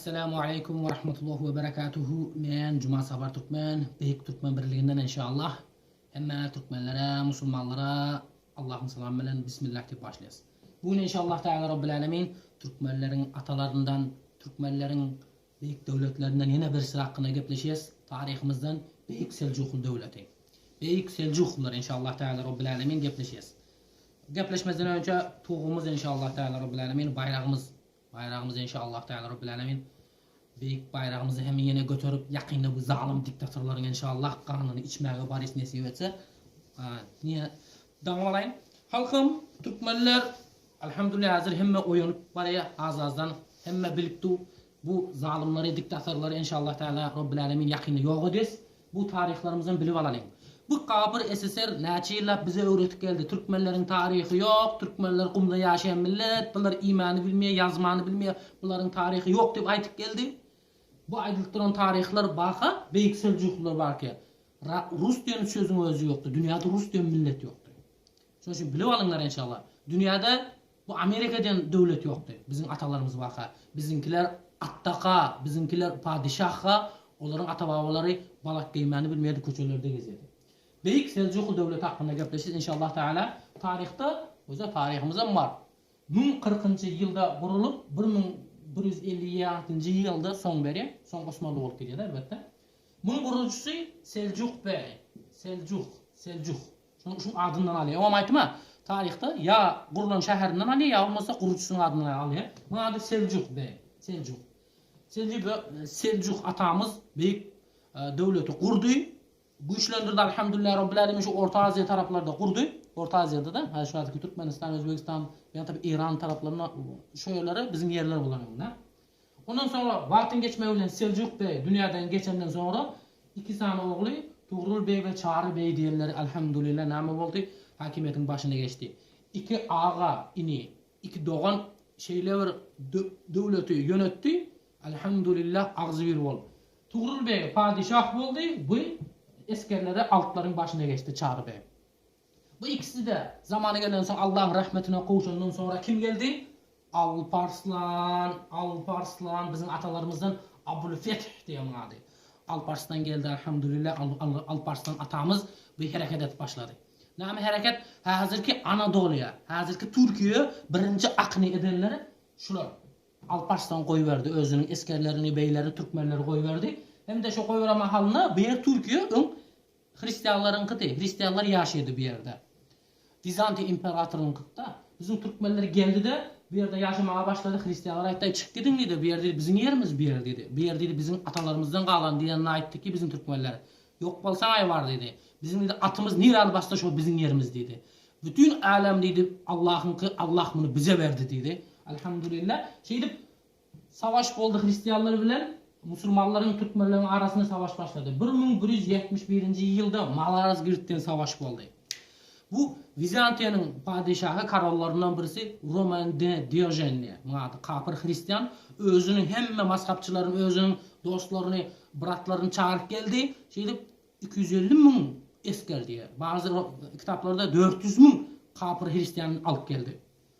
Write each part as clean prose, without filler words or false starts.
Esselamu aleýkum we rahmetullahi we berekatuhu Men Juma Sapar Türkmen Beýik Türkmen Birliginden enşallah Hemme türkmenlere musulmanlara Allahyň salamy bilen Bismillah diýip başlaýas. Bu gün enşallah Teala Rabbil Alemin türkmenleriň atalaryndan türkmenleriň beýik döwletlerinden ýene birisi hakynda gepleşýäs taryhymyzdan Beýik Seljukly döwleti. Beýik Seljuklylar enşallah Teala Rabbil Alemin gepleşýäs. Gepleşmezden önçe tugumyz enşallah Teala Rabbil Alemin baýragymyz Baýragymyzy enşa Allah Teala Rabbil Alemin beýik baýragymyzy hem ýene göterip ýakynda bu zalym diktatorlaryň enşa Allah ganyny içmäge barys nesip etse. Niýe daňyp alaýyn. Halkym türkmenler Alhamdulillah häzir hemme oýanyp barýa az azdan hemme bilip dur bu zalymlary diktatorlary enşa Allah Teala Rabbil Alemin ýakynda ýok edes. Bu taryhlarymyzam bilip alalyň. Bu kapyr SSR näçe ýyllap bize öwretip geldi, türkmenleriň taryhy ýok, türkmenler gumda ýaşaýan millet, bular iýmäni bilmeýär, ýazmany bilmeýär, bularyň taryhy ýok diýip aýtyp geldi. Bu aýdylyp duran taryhlar barka, Beýik Seljuklylar barka, rus diýen sözüň özi ýokdy, dünýäde rus diýen millet ýokdy. Şonuň üçin bilip alyňlar enşalla. Dünýäde bu Amerika diýen döwlet ýokdy. Biziň atalarymyz barka. Biziňkiler atdaka, biziňkiler padyşahka, olaryň ata-babalary balak geýmäni bilmeýärdi, köçelerde gezýärdi. Beýik Seljukly döwleti hakynda gepleşiris inşallah taala. Taryhda, özä taryhymyzam bar. 1040-njy ýylda gurulyp, 1156-njy ýylda soň berýär. Soň Osmanly bolup gidýär elbetde. Munuň gurujysy Seljuk beg. Seljuk, Seljuk. Şunuň şuň adyndan alýar. Oňam aýtdym-a, taryhda ýa gurlan şäherinden alýar, ýa bolmasa gurujysynyň adyndan alýar. Munuň ady Seljuk beg. Seljuk. Seljuk Seljuk atamyz beýik döwleti gurdy. Güýçlendirdi Alhamdulillah Rabbil Alemin şu Orta Aziýa taraplarda gurdy. Orta Aziýada-da, hä şu häzirki Türkmenistan, Özbegistan, ýa tabi Eýran taraplarynda şo ýerlere biziň ýerler bolan öňde. Ondan soňra wagtyň geçmegi bilen Seljuk beg dünýäden geçenden soňra iki sany ogly Tugrul beg we Çary beg diýenleri Alhamdulillah näme boldy? Häkimiýetiň başyna geçdi. Iki aga ini, iki dogan şeýle bir döwleti ýönetdi, Alhamdulillah agzybir bolup. Tugrul beg padyşah boldy, bu esgerlere altlaryň başyna geçdi Çary beg. Bu ikisi-de zamany gelensoň Allahyň rahmetine gowşandan soňra kim geldi? Alparslan, Alparslan biziň atalarymyzdan Abulfeth diýen ady. Alparslan geldi Alhamdulillah Alparslan atamyz bu hereket edip başlady. Näme hereket? Häzirki Anadoluýa, häzirki Türkiýe birinji akyny edenler şular. Alparslan goýberdi özüniň esgerlerini, beýlerini, türkmenleri goýberdi. Hem-de şo goýberen mahalynda bu ýer Türkiýe öň Hristianlaryňkydy. Hristianlar ýaşaýardy bu ýerde. Wizantiýa imperatorynyňkydy-da. Biziň türkmenler geldi-de, bu ýerde ýaşamaga başlady. Hristianlar aýtdy, Çyk gidiň diýdi, bu ýer diýdi, biziň ýerimiz bu ýer diýdi. Bu ýer diýdi, biziň atalarymyzdan galan diýenini aýtdy ki, biziň türkmenler. Ýok bolsaň-aý bar diýdi. Biziň diýdi, atymyz niräni bassa şo biziň ýerimiz diýdi. Bütin älem diýdi, Allahyňky, Allah muny bize berdi diýdi. Alhamdulillah. Şeýdip, Savaş boldy hristianlar bilen musulmanlaryň türkmenleriň arasynda savaş başlady. 1171-nji ýylda Malazgirtden savaş boldy. Bu Wizantiýanyň padyşahy korollaryndan birisi Roman de Diojen diýen, muň ady kapyr hristian, özüniň hemme mazhapçylaryny özüniň dostlaryny, bratlaryny çagyryp geldi. Şeýdip 250 müň esger diýýär. Bazy kitaplarda 400 müň kapyr hristian alyp geldi.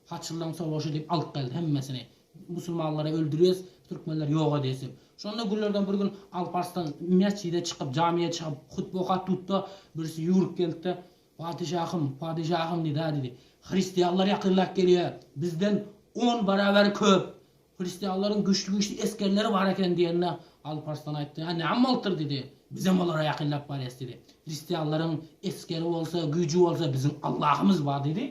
Haçlylaň sowaşy diýip alyp geldi hemmesini. Musulmanlary öldürýäs, türkmenleri ýok edýäs diýip. Şonda günlerden bir gün Alparslan mesjide çykyp, jamiýe çykyp, hutba okap dutda, birisi ýüwrüp geldi-de, Patyşahym, patyşahym diýdi, hä diýdi. Hristianlar ýakynlap gelýär, bizden on barabar köp. Hristianlaryň güýçli-güýçli esgerleri bar eken diýende, Alparslan aýtdy, Hä, näme bolupdyr diýdi. Bizem olara ýakynlap barýas diýdi. Hristianlaryň esgeri bolsa, güýji bolsa, biziň Allahymyz bar diýdi.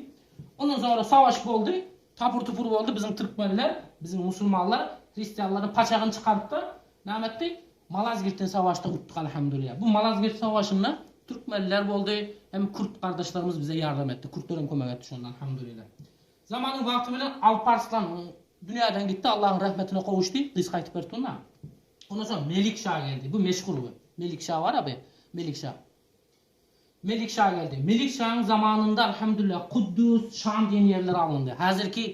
Ondan soňra savaş boldy, tapur-tupur boldy, biziň türkmenler, biziň musulmanlar hristianlaryň paçagyny çykarypda, näme etdi? Malazgirtden savaşda utduk alhamdulillah. Bu Malazgirt savaşynda türkmenler boldy, hem kürt gardaşlarymyz bize ýardam etdi. Kürtler hem kömek etdi şonda alhamdulillah. Zamanyň wagty bilen Alparslan dünýäden gitdi, Allahyň rahmetine gowuşdy, gysga aýtyp berip durun-a. Ondan soň Melik şa geldi. Bu meşhur bu. Melik şa bar-a bu. Melik şa. Melik şa geldi. Melik şanyň zamanynda alhamdulillah Kuddus, Şam diýen ýerler alyndy. Häzirki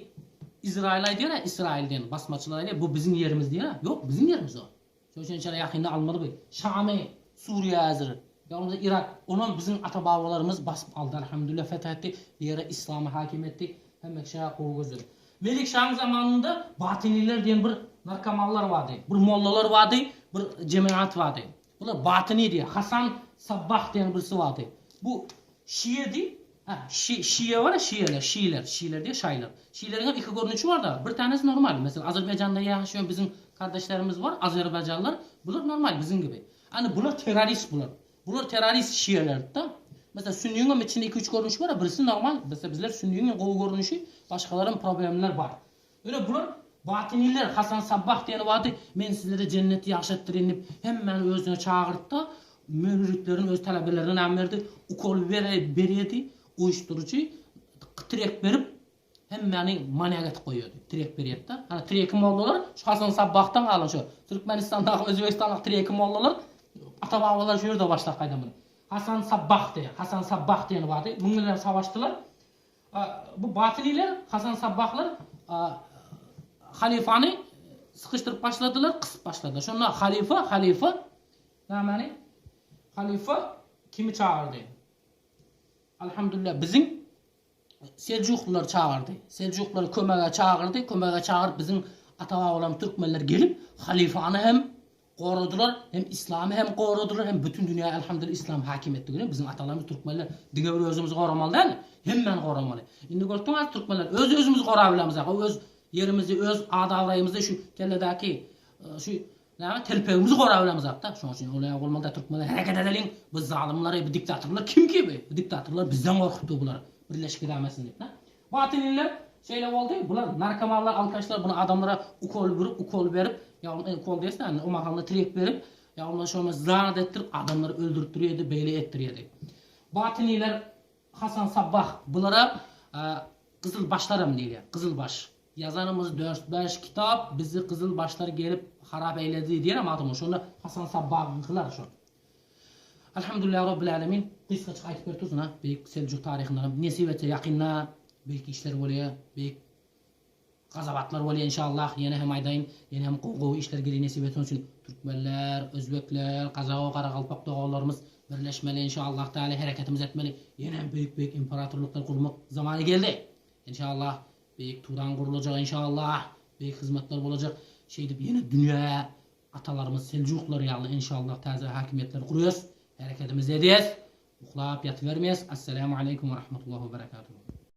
Izraýyl aýdýar-a, Israýyl diýen basmaçylar aýdýar, bu biziň ýerimiz diýýär. Ýok, biziň ýerimiz o. Şonuň üçin ençeme ýakynda alynmaly bu. Şamy, Suriýa häzir, ýa bolmasa Yrak, onam biziň ata-babalarymyz basyp aldy, alhamdulillah feth etdi, bu ýere yslamy hakim etdi, hemme kişä gowy gözledi. Melik şanyň zamanynda batynylar diýen bir. narkomanlar bardy, bir mollalar bardy, bir jemagat bardy. Bular batyny diýýär. Hasan Sabbah diýen birisi bardy. Bu şiýedi. Hä, şi, şiýe bar-a, şiýeler, şiýler, şiýler diýýär, şaýlar. Şiýleriň hem iki görnüşi bar-da. Bir tanesi normal. Meselem, Azerbaýjanda ýaşaýan biziň kardeşlerimiz bar, azerbaýjanlar. Bular normal, biziň gibi. Ana, bular terrorist bular. Bular terrorist şiýeler-de. Meselem, sünniň hem içinde iki-üç görnüşi bar-a, birisi normal. Mesela bizler sünniň iň gowy görnüşi, başgalaryň problemler bar. Ýöne bular batynylar, Hasan Sabbah diýeni bardy, men sizlere jenneti ýagşy etdirin diýip, hemmäni özüne çagyrtdy-da, müritlerini, öz talebelerine näme berdi? Ukol berýärdi, uýuşdyryjy, trek berip, hemmäni manýak edip goýýardy, trek berýärdi-de. Hany treki mollalar şu Hasan Sabbahdan galan şu Türkmenistandaky, Özbegistandaky treki mollalar ata-babalar şu ýerde başlap gaýdan muny. Hasan Sabbah diýen, Hasan Sabbah diýeni bardy, muň bilen savaşdylar. Bu batynylar, Hasan Sabbahlar halyfany sykyşdyryp başladylar, kysyp başladylar. Şonda halyfa, halyfa nämeni? Halyfa kimi çagyrdy? Alhamdulillah biziň Seljuklylar çagyrdy. Seljuklary kömege çagyrdy. Kömege çagyryp biziň ata-babalarymyz türkmenler gelip halyfany hem Goradylar, hem islamy hem goradylar, hem bütin dünýä elhamdülillah islam hakim etdi güne biziň atalarymyz türkmenler diňe bir özümizi goramaly däl, hemmäni goramaly. Indi görüp az türkmenler öz özümizi gorap bilemizok, öz ýerimizi, öz ad-abraýymyzy şu kelledäki şu näme telpegimizi gorap bilemizok-da. Şonuň üçin ol ýa bolmaly da türkmenler hereket edeliň, bu zalymlary, bu diktatorlar kim ki bu? Bu diktatorlar bizden gorkupdy bular birleşip gidämesin diýip. Batynylar şeýle boldy, bular narkomanlar, alkaşlar, bular adamlara ukol berip, ukol berip, ýagny ukol diýesde, ýagny o mahalda trek berip, ýagny şony zat etdirip, adamlary öldürtdirýärdi, beýle etdirýärdi. Batynylar Hasan Sabbah bulara gyzylbaşlaram diýilýär, gyzylbaş. Ýazanymyz dört-bäş kitap, bizi gyzylbaşlar gelip harap eýledi diýýärem adamlar, şonda Hasan Sabbahyňkylar şol. Alhamdulillah Rabbil Alemin gysgaçyk aýtyp berip dursun ha beýik Seljuk taryhyndanam nesip etse ýakynda beýik işler bolýa beýik gazawatlar bolýa inşallah ýene hem aýdaýyn ýene hem gowy gowy işler gelýä nesip etsin üçin Türkmenler Özbekler Gazago Garagalpak doganlarymyz birleşmeli inşallah Teala hereketimiz etmeli ýene hem beýik beýik imperatorlyklar gurmak zamany geldi inşallah beýik Turan gurulajak inşallah beýik hyzmatlar bolajak şeýdip ýene dünýä Atalarymyz Seljuklar ýaly enşallah täze hakimiýetler gurýas, herekedimizi edýäs, uklap ýatybermeýäs. Assalamu aleýkum we rahmetullah we berekatuhu.